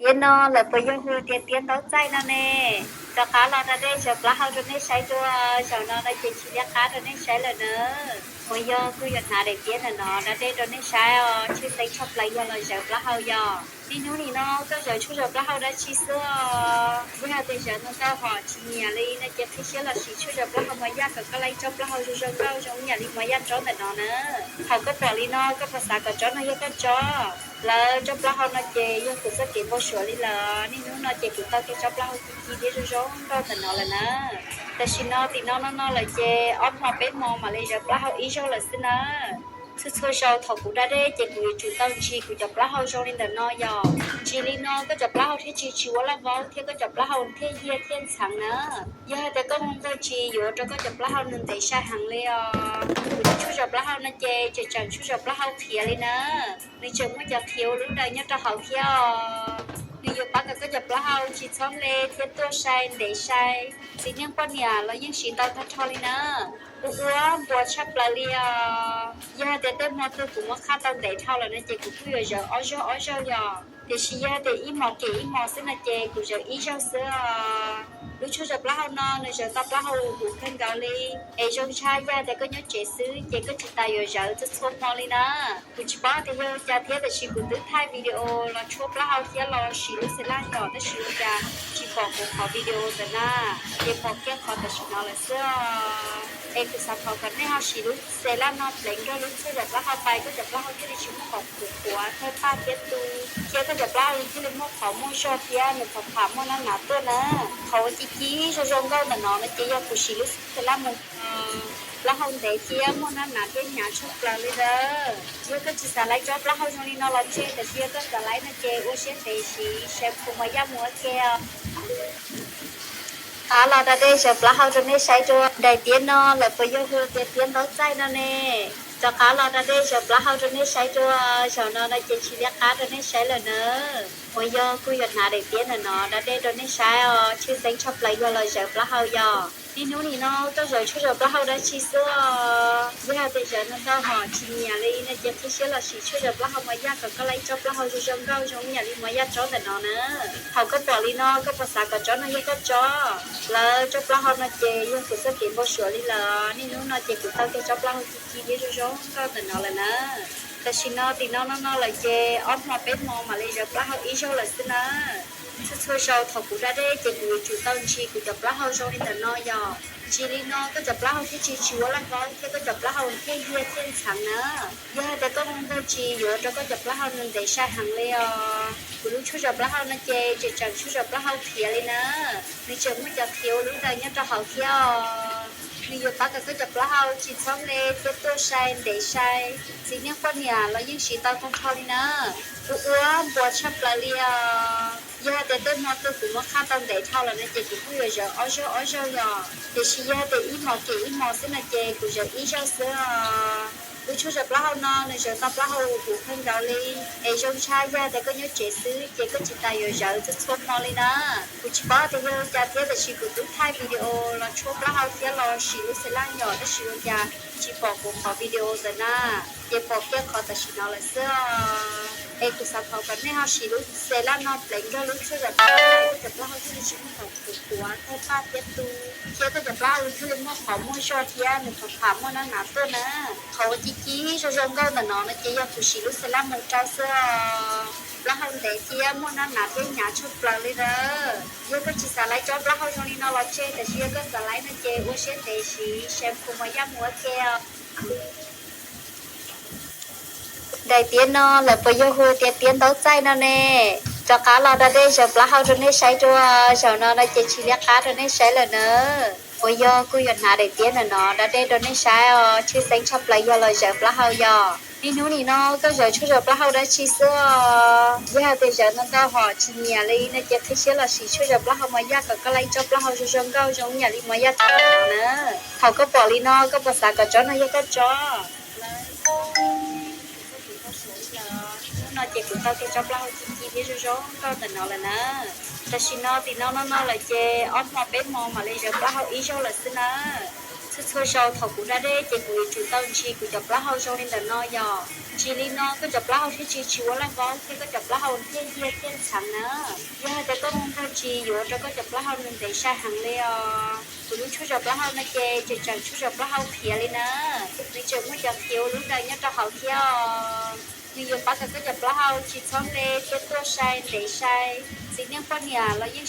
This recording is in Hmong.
Tiab no lawv puas yog hu tias tiab ntaub txaij no ne? Rov qab los da dej zaws plaub hau rau nej saib dua. Zaum no no ces tsis liab qab rau nej saib lawm na. Uas yog kuj yuav hnav daim tiab ntawm no da dej rau nej saib os, tshwj xeeb tshaj plaws yog los zaws plaub hau yog. Niaj hnub nim no koj zaws tshuaj zaws plaub hau dab tsi xwb os? Yog hais tias zaws ntau ntau hom tsis nyiam li no ces qhib siab los sim tshuaj zaws plaub hau mos yaj kom koj laib tsob plaub hau zoo zoo nkauj zoo ib yam li mos yaj tsob ntawm no na. Thaum koj pom li no koj puas xav kom tsob no yog koj tsob? Lawv tsob plaub hau no ces yog kuv txoj kev npau suav li lawm. Niaj hnub no ces kuv tau kiag tsob plaub hau ci ci thiab zoo zoo nkauj ntawm no lawm na. Tam sim no tim no no no lawm ces ob hmo peb hmo mam li zaws plaub hau ib zaug lawm xwb na. Txhua txhua zaus thaum kuv da dej ces kuv yuav tsum tau ntsis kuv cov plaub hau zoo li ntawm no yog. Ntsis li no koj cov plaub hau thiaj tsis tsis ua laj vaub thiab koj cov plaub hau thiaj yiag thiaj ntxheev na. Yog hais tias koj mus nqus ntsis yuav ua rau koj cov plaub hau nws ntev sai heev li os. Kuv tshuaj zaws plaub hau no ces tseem tseem tshuaj zaws plaub hau qhiav li na. Nws tseem muaj cov qhiav ua lub daws nyob rau hauv thiab os. Nws yuav pab kom koj cov plaub hau tsis txhob nqe thiab tuaj sai ntev sai. Txiv neej poj niam los yeej siv ntau tag nrho li na. Ua ua npuas tshaj plaws li os. Yog hais tias tej hmo twg kuv muab qhaj tau ntev dhau lawm no ces kuv kuj yuav zaws ob zaug ob zaug yog. Tiam sis yog hais tias ib hmos kem ib hmos xwb no ces kuv zaws ib zaug xwb os. Lub tshuaj zaws plaub hau no nws zaws tau plaub hau huv kawg nkaus li. Es zoo tshaj yog hais tias koj nyob tsev xwb ces koj tsis tas yuav zaws txhua txhua hmo li na. Kuv tsis paub tias yog ua cas thiab tiam sis kuv twb thaij video los tshuaj plaub hau thiab los sim lub xev laj yom, tab sis ua cas tsis pom kuv qhov video ntawd na. Ces pom kiag qhov tam sim no lawm xwb os. Es kuv xav thov kom nej ho sim lub xev laj no pleev nrog lub tshuaj zaws plaub hau pais, koj cov plaub hau thiaj li tsis muaj qhov qhuav qhuav thawj paj thiab tu, thiab koj cov plaub hau thiaj li muaj qhov muaj zog thiab nws pham pham muaj nab nav tuaj na. Qhov uas ci ci zoo zoo nkauj ntawm no no ces yog kuv sim lub xev laj mus plaub hau ntev thiab muaj nab nav thiab hnyav tshaj plaws li ntawd. Yog koj tsis xav laib tsob plaub hau zoo li no los tseg, tiam sis yog koj xav laib no ces ua siab ntev siv shampoo mos yaj mus ua ke os. Rov qab los da dej zaws plaub hau rau nej saib dua. Daim tiab no lawv puas yog hu tias tiab ntaub txaij no ne? Rov qab los da dej zaws plaub hau rau nej saib dua. Zaum no no ces tsis liab qab rau nej saib lawm na. Uas yog kuj yuav hnav daim tiab ntawm no da dej rau nej saib os, tshwj xeeb tshaj plaws yog los zaws plaub hau yog. Niaj hnub nim no koj zaws tshuaj zaws plaub hau dab tsi xwb os? Yog hais tias zaws ntau ntau hom tsis nyiam li no ces qhib siab los sim tshuaj zaws plaub hau mos yaj kom koj laib tsob plaub hau zoo zoo nkauj zoo ib yam li mos yaj tsob ntawm no na. Thaum koj pom li no koj puas xav kom tsob no yog koj tsob? Lawv tsob plaub hau no ces yog kuv txoj kev npau suav li lawm. Niaj hnub no ces kuv tau kiag tsob plaub hau ci ci thiab zoo zoo nkauj ntawm no lawm na. Tam sim no tim no no no lawm ces ob hmo peb hmo mam li zaws plaub hau ib zaug lawm xwb na. Txhua txhua zaus thaum kuv da dej ces kuv yuav tsum tau ntsis kuv cov plaub hau zoo li ntawm no yog. Ntsis li no koj cov plaub hau thiaj tsis tsis ua laj vaub thiab koj cov plaub hau thiaj yiag thiaj ntxheev na. Yog hais tias koj mus nqus ntsis yuav ua rau koj cov plaub hau nws ntev sai heev li os. Kuv lub tshuaj zaws plaub hau no ces tseem tseem tshuaj zaws plaub hau qhiav li na. Nws tseem muaj cov qhiav ua lub daws nyob rau hauv thiab os. Nws yuav pab kom koj cov plaub hau tsis txhob nqe thiab tuaj sai ntev sai. Txiv neej poj niam los yeej siv tau tag nrho li na. Ua ua npuas tshaj plaws li os. Yog hais tias tej hmo twg kuv muab qhaj tau ntev dhau lawm no ces kuv kuj yuav zaws ob zaug ob zaug yog. Tiam sis yog hais tias ib hmos kem ib hmos xwb no ces kuv zaws ib zaug xwb os. Lub tshuaj zaws plaub hau no nws zaws tau plaub hau huv kawg nkaus li. Es zoo tshaj yog hais tias koj nyob tsev xwb ces koj tsis tas yuav zaws txhua txhua hmo li na. Kuv tsis paub tias yog ua cas thiab tiam sis kuv twb thaij video los tshuaj plaub hau thiab los sim lub xev laj yom, tab sis ua cas tsis pom kuv qhov video ntawd na. Ces pom kiag qhov tam sim no lawm xwb os. Es kuv xav thov kom nej ho sim lub xev laj no pleev nrog lub tshuaj zaws plaub hau, koj cov plaub hau thiaj li tsis muaj qhov qhuav qhuav thawj paj thiab tu, thiab koj cov plaub hau thiaj li muaj qhov muaj zog thiab nws pham pham muaj nab nav tuaj na. Qhov uas ci ci zoo zoo nkauj ntawm no no ces yog kuv sim lub xev laj mus rau xwb os. Plaub hau ntev thiab muaj nab nav thiab hnyav tshaj plaws li ntawd. Yog koj tsis xav laib tsob plaub hau zoo li no los tseg, tiam sis yog koj xav laib no ces ua siab ntev siv shampoo mos yaj mus ua ke os. Daim tiab no lawv puas yog hu tias tiab ntaub txaij no ne? Rov qab los da dej zaws plaub hau rau nej saib dua. Zaum no no ces tsis liab qab rau nej saib lawm na. Uas yog kuj yuav hnav daim tiab ntawm no da dej rau nej saib os, tshwj xeeb tshaj plaws yog los zaws plaub hau yog. Niaj hnub nim no koj zaws tshuaj zaws plaub hau dab tsi xwb os? Yog hais tias zaws ntau ntau hom tsis nyiam li no ces qhib siab los sim tshuaj zaws plaub hau mos yaj kom koj laib tsob plaub hau zoo zoo nkauj zoo ib yam li mos yaj tsob ntawm no na. Thaum koj pom li no koj puas xav kom tsob no yog koj tsob? Hnub no ces kuv tau kiag tsob plaub hau ci ci thiab zoo zoo nkauj ntawm no lawm na. Tam sim no tim no no no lawm ces ob hmo peb hmo mam li zaws plaub hau ib zaug lawm xwb na. Txhua txhua zaus thaum kuv da dej ces kuv yuav tsum tau ntsis kuv cov plaub hau zoo li ntawm no yom. Ntsis li no koj cov plaub hau thiaj tsis tsis ua loj vau thiab koj cov plaub hau thiaj yiag thiaj ntxheev na. Yog hais tias koj mus nrog ntsis yuav ua rau koj cov plaub hau nws ntev sai heev li os. Kuv lub tshuaj zov plaub hau no ces tseem tseem tshuaj zov plaub hau qhiav li na. Nws tseem muaj cov qhiav ua lub daws nyob rau hauv thiab os. Nws yuav pab kom koj cov plaub hau tsis txhob hle thiab tuaj sai ntev sai. Txiv neej poj niam los yeej